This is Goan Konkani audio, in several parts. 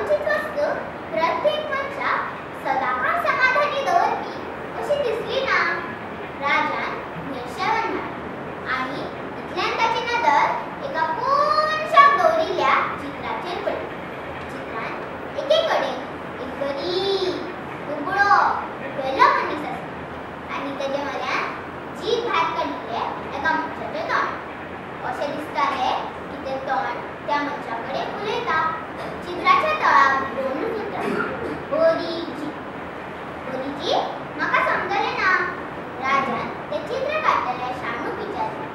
खंयचीच वस्तू प्रत्येक मनशाक सदांकाळ समाधानी दवरपी अशी दिसली ना. राजान निर्शेवन म्हळें आनी इतल्यान ताची नदर एका कोनशाक दवरिल्ल्या चित्राचेर पडली. चित्रांत एके कडेन एक गरीब दुबळो वेलो मनीस आसलो आनी तेजे म्हऱ्यान जीभ भायर काडिल्लें एका मनशाचें तोंड. अशें दिसतालें की तें तोंड त्या मनशा कडेन उलयता. चित्राच्या तळाक दोनूच उतरां, बरी जी. बरी जी म्हाका समजलें ना. राजान तें चित्र काडटल्या शाणूक विचारलें,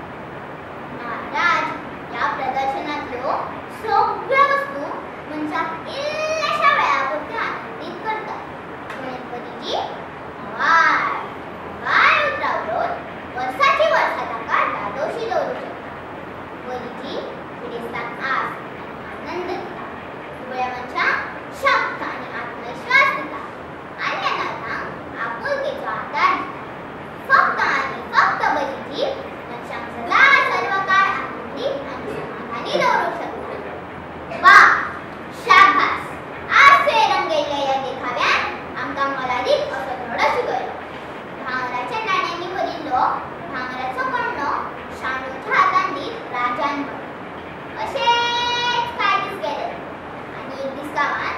महाराज, ह्या प्रदर्शनांतल्यो सगळ्यो वस्तू मनशाक इल्ल्याशा वेळा पुरत्यो आनंदीत करतात, पूण बरी जी म्होंवाळ म्होंवाळ उतरां उलोवन वर्साचीं वर्सां ताका धादोशी दवरूंक शकता. बरी जी पिडेस्तांक आस आनी आनंद दिता, दुबळ्या मनशांक शक्त आनी आत्मविश्वास दिता आनी अनाथांक आपुलकेचो आदार दिता. फक्त आनी फक्त बरी जी मनशांक सदा सर्वकाळ आनंदी आनी समाधानी दवरूंक शकता. वा, शाबास! आज तुवें रंगयल्ल्या ह्या देखाव्यान आमकां मोलादीक असो धडो शिकयलो. भांगराच्या नाण्यांनी भरिल्लो भांगराचो कण्णो शाणूच्या हातान दीत राजान म्हळें. अशेच कांय दीस गेले आनी एक दीस गांवांत